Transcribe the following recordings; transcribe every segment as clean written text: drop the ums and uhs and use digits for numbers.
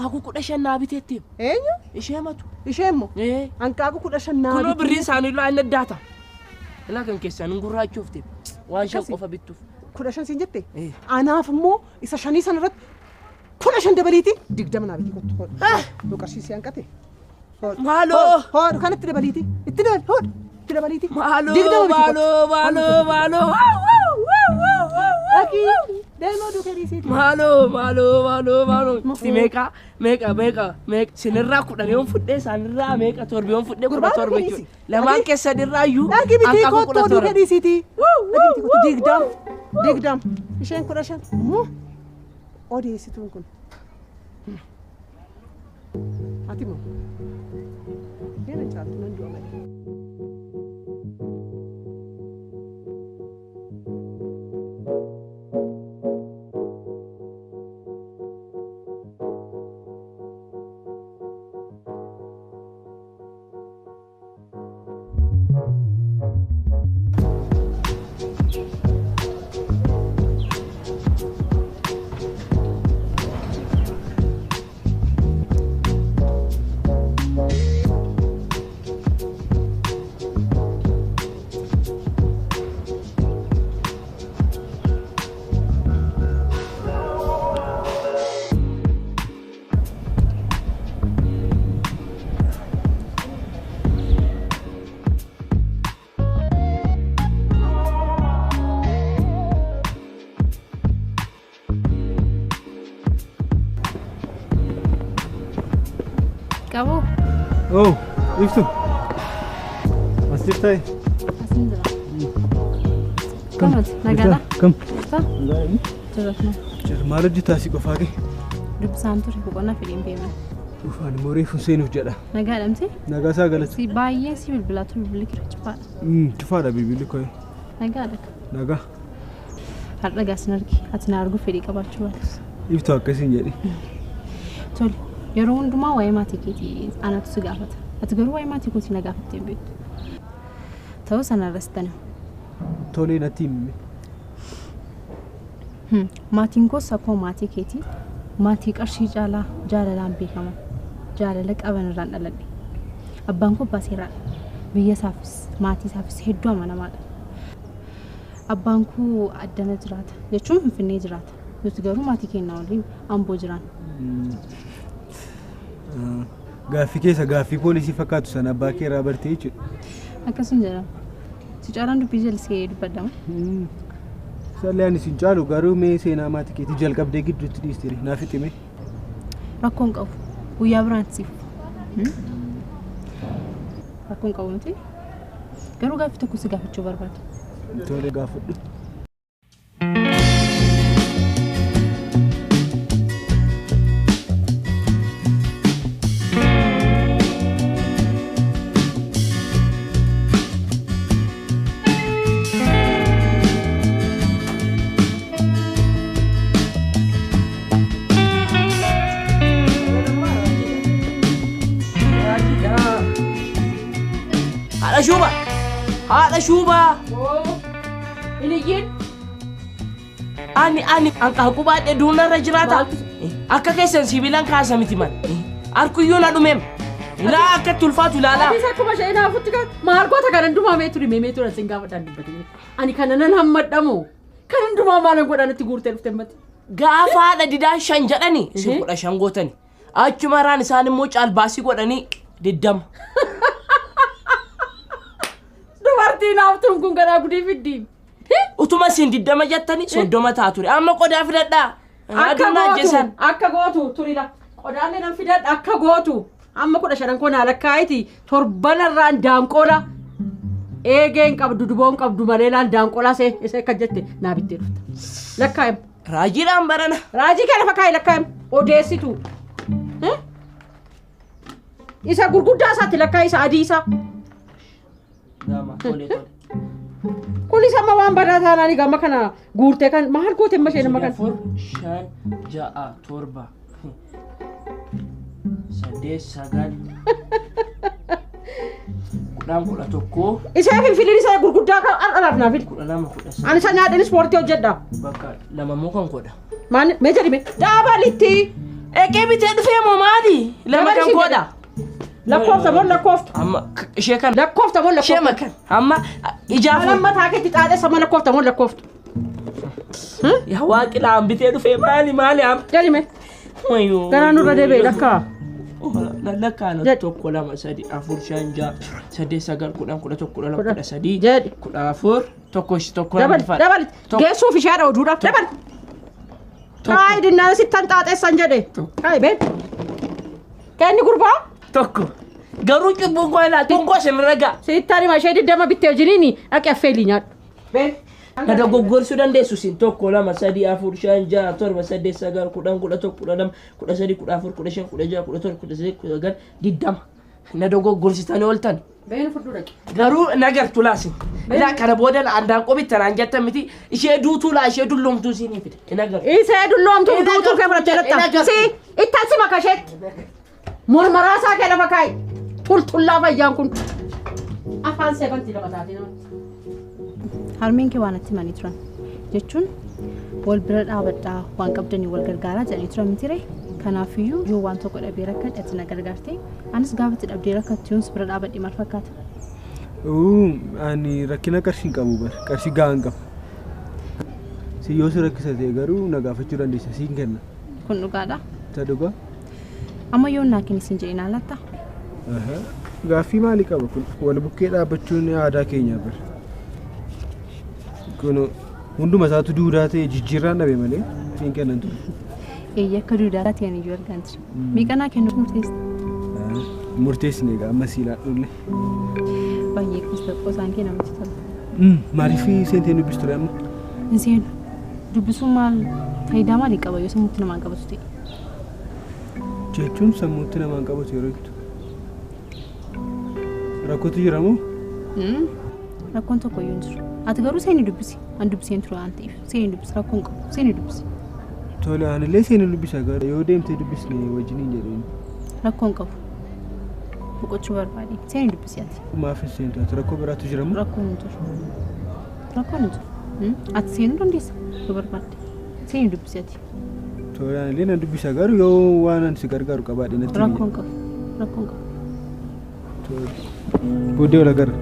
Hanqaaquu 15 naa biteetti. Eenyu? Ishee matu. Ishee immoo? Hanqaaquu 15 naa Kunoo birriin isaanii illee inni addaata. Ilaa kan keessaan hin gurraachoofte. Waan 5 qofa bittuuf. 15 siin jette? Anaaf immoo isa 5 sana irratti 15 dabaliiti 20 naa bitii kottu hodhu. Yoo qarshii si hanqate. Maaloo! Hodhu kanatti dabaliiti. Itti dabali hodhu. Itti dabaliiti. Maaloo! Maaloo! Maaloo! Maaloo! Dhaqii deemoo duukee dhiisiiti. Maaloo! Maaloo! Maaloo! Maaloo! Si meeqa? Meeqa? Meeqa? Meeqa? Sinirraa 10 yoon fudhee isaanirraa meeqa 7 yoon fudhee 17 jechuudha. Lamaan keessanirraa iyyuu Dhaqii bitii kottu duukee dhiisiiti. Dhaqii bitii kottu 20 20 isheen 15 odeessituun kun. Ati moo? Deena caaltu nan du'a malee. Qabu. Oh, iftu. As jirtaa? Asin jira. Kamati nagaadha? Kam? Jirta? Jira. Jira maal hojjetaa si qofaa kee? Dubbisaan ture boqonnaa fedhiin beeman. Dhufaan immoo reefu seenuuf jedha. Nagaadhamti? Nagaa isaa galata. Si baay'ee si bilbilaa ture bilbilli kee cufaadha. Cufaadha bilbilli koo. Nagaadha. Nagaa. Har'a gaasin argi ati na arguuf fedhii qabaachuu baatus. Iftu akkasiin jedhi. Tole. Yeroo hundumaa waa'ee maatii keetii anatu si gaafata. Ati garuu waa'ee maatii kootii na gaafattee hin beektu. Ta'uu sana irras tana. Tolee natti himi. Maatiin koos akkuma maatii keetii maatii qarshii caalaa jaalalaan beekama. Jaalala qaban irraan dhaladhe. Abbaan koo abbaa seeraadha. Biyya isaafis maatii isaafis hedduu amanamaadha. Abbaan koo addana jiraata jechuun Finfinnee jiraata. Nuti garuu maatii keenya waliin Amboo jiraan. Gaaffii keessa gaaffii poolisii fakkaatu sana abbaa kee irraa bartee jechuudha. Akkasuma jedhama. Si caalaan dubbii jallisee dubbadama. Sallee ani sin caalu garuu mee seenaa maatii keetii jalqabdee gidduutti dhiistee naaf himi. Rakkoon qabu. Guyyaa biraan siif. Rakkoon qabu miti. Garuu gaaffii tokko si gaafachuu barbaada. Tole gaafadhu. Haadha Shuuba! Haadha Shuuba! Iniyyiin! Ani hanqaaquu baadhee duunarra jiraata. Akka keessan sibiilaan kaasa miti man. Harkuyyuu na dhumeem. Ilaa akka itti ulfaatu ilaalaa. Atis akkuma ishee naafutti kan maal goota kan hundumaa mee ture mee ture sin gaafadhaan dubbatee. Ani kana nan hammadhamu. Kan hundumaa maalan godhaan itti guurtee dhufte mati. Gaafa haadha didaa 5 jedhani isin 15 gootani. Achuma irraan isaan immoo caalbaasii godhanii 20. Dubartiin haaftuun kun garaa gudii fiddi. Utuma isin 20 jettanii 30 ta'a ture. Amma qodaa fidadhaa. Akka gootu turila. Qodaalee nan fidadha akka gootu. Amma 15 koo naa lakkaa'iti. Torbanarraan daanqoola. Eegeen qabdu duboon qabdu malee laan daanqoolaa see akka jette naa bittee dhufta. Lakkaa'im. Raajiidhaan barana. Raajii kana fakkaa'e lakkaa'im. Odeessitu. Isa gurguddaa isaatti lakkaa'e isa adii isaa. Kunis amma waan badaa taanaan egaa amma kana guurtee kan maal goote amma isheen amma kana? 4 5 6 7 8 9 10 11. Isee finfiliin isaa gurguddaa kan har'aaf naa fidi. 12 13. Ani isa nyaadheen ispoortii hojjedha. Bakka lama immoo kan godha. Maal mee jedhime dhaabalitti. Eeqee bitee dhufee moo maali? Lama kan koodha. Lakkoofta moo lakkooftu? Amma ishee kan. Lakkoofta moo Ishee lakkooftu? makan. Amma ijaaf. Amma taaketti xaaxeessa ma lakkoofta moo lakkooftu? Yaa waaqi laan bitee dhufee maali maali amma? Jedhime. Wayyoo. Garaa nurra deebi'e lakkaa. Lakkaana Jedhi. 1 2 3 4 5 6 8 9 10 11 12 13 Jedhi. 14 1 1 Dabali dabali. Geessuuf isheedha oduudhaaf dabali. Kaayi dinnaan sittan xaaxeessan jedhe. Kaayi been. Kenni gurbaa. 1 garuu cubbuun koo ilaa xiqqoo isin ragaa. Sittan hima ishee 20 bittee jiriini dhaqi affeelii nyaadhu. Been. Na dogoggorsu dandeessu sin 1 2 3 4 5 6 7 8 9 10 11 12 13 14 15 16 17 18 19 20 na dogoggorsitanii ooltan. Been fudhu dhaqi. Garuu nagartu laasin. Ilaa kana booda andaanqoo bittan aan jettan miti ishee duutuu laa ishee dulloomtuu siinii fide. Hin agartu. Isee dulloomtuu duutuu kee fudhachee dhaqxa. Si ittan si makasheetti. Mormaraasaa kee lafa kaayi. Tultullaa fayyaan kun. Afaan seefantii lafa taatee namatti. Harmeen kee waan natti himanii turan jechuun wal bira dhaabadhaa waan qabdanii wal gargaaraa jedhanii turan miti ree. Kanaafiyyuu yoo waan tokko dhabee rakkadhe ati na gargaarte anis gaafa itti dhabdee rakkattu yoon si bira dhaabadhe maal fakkaata? Ani rakkina qarshii hin qabu bara qarshii gahaa hin qabu. Si yoo si rakkisa ta'e garuu na gaafachuu dandeessa siin kenna. Kun dhugaadha. Isa dhugaa? Amma yoo naa kenni siin jedhee naa laatta? Gaaffii maalii qaba kun wal bukkee dhaabbachuun aadaa keenya bara. Kun hunduma isaatu duudaa ta'e jijjiirraan dhabe malee siin kennan ture. Eeyyee akka duudaa ta'an iyyuu argaan jira. Meeqa naa kennuuf murteessite? Murteessine egaa amma sii laadhullee. Baay'ee qos isaan kee namatti tola. Maaliif seentee dubbistu ture amma? Hin seenu. Dubbisuun maal faayidaa maalii qaba yoo sammuutti namaan qabatu ta'e? Jechuun sammuutti namaan qabatu yeroo jettu. Rakkootu jira moo? Rakkoon tokko iyyuu hin jiru. Ati garuu seenii dubbisi. Ani dubbiseen ture waan ta'eef. Seenii dubbisi rakkoon qabu. Seenii dubbisi. Tole anillee seenii dubbisa garuu yoo deemtee dubbisne wajjin hin jedheen. Rakkoon qabu. Boqochuu barbaade. Seenii dubbisi ati. Maaf hin seentu ati rakkoo biraatu jira moo? Rakkoon hin jiru. Rakkoon hin jiru. Ati seenuu dandeessa yoo barbaadde. Seenii dubbisi ati. Tole anillee nan dubbisa garuu yoo waan ani si gargaaru qabaadhe natti himi. Rakkoon qabu. Rakkoon qabu. Tole. Booddee wal agarra.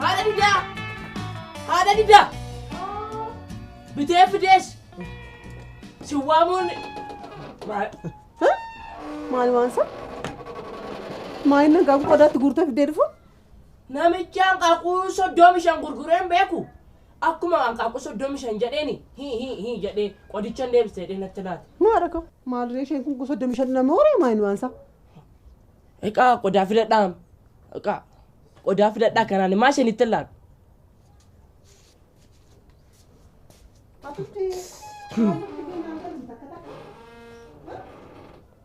Haadha didaa! Haadha didaa! Bitee fidees! Si waamuun Maal waan isaa? Maal inni hanqaaquu qodaatti guurtee fiddee dhufu? Namichi hanqaaquu 35 gurguree hin beeku. Akkuma hanqaaquu 35 jedheeni hi hi hi jedhee qodicha hin deebiste jedhee natti laate. Maal akka? Maal isheen kun 35 nama horee maal waan isaa? Eqaa qodaa filadhaa. Eqaa qodaa filadhaa kanaan maa isheen itti laatu?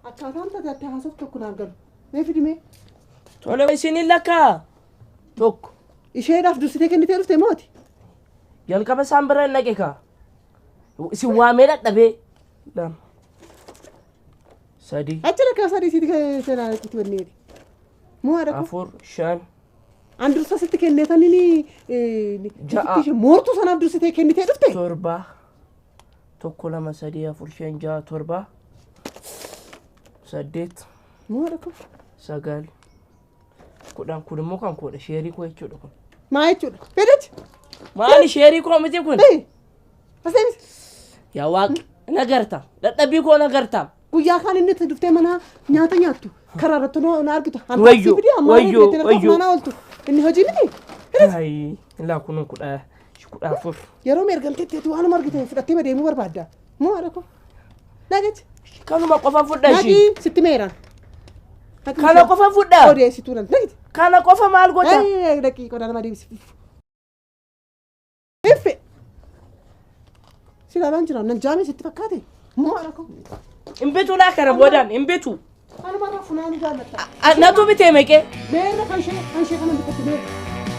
Akkaataan taate haasoftu tokko naaf galu. Mee fidimee? Tole isiniin lakkaa tokko. Isheedhaaf dursitee kennitee dhufte mooti? Jalqaba isaan bira hin dhaqe kaa. Isin waamee dadhabee. 2 3 Achi lakkaa sadii sitti seenaa wanneedhi. Moo haadha koo? 4 5 An dursa sitti kenneetanii 6 moortuu sanaaf dursitee kennitee dhufte? 7 1 2 3 4 5 6 7 8 Moo haadha koo? 9 10 kun immoo kan koodha sheerii koo jechuudha kun. Maa jechuudha? Fidichi! Maali sheerii koo miti kun? Ee, as deebisi. Yaa Waaqi nagarta. Dadhabbii koo nagarta. Guyyaa kaan inni itti dhuftee mana nyaata nyaattu karaa irratti na argitu. Wayyoo, wayyoo, wayyoo. Mana ooltu. Inni hojii miti. Ayi, laa kunuun 14. Yeroo ergamteetti ati waanuma argite fudhattee deemuu barbaadda. Moo haadha koo? Nagachi. Kanuma qofa fudha ishii. Naqii sitti meeraan. Kana qofa fudha. Odeessituu nan. Naqiti. Kana qofa maal goota? Dhaqii qodaa nama deebisi. Iffe. Si ilaalaan jira. Nan jaame sitti fakkaate. Moo haadha koo? Hin bitu laa kana boodaan hin bitu. Anumarraa funaanuu jaallatta. Natu bitee meeqee? Meerra kan ishee kan ishee kana bitatte meerra.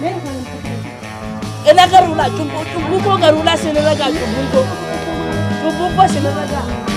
Meerra kana bitatte. Ina garuu laa cubbuu koo garuu laa sinirra gaa cubbuun koo. Cubbuun koo sinirra gaa.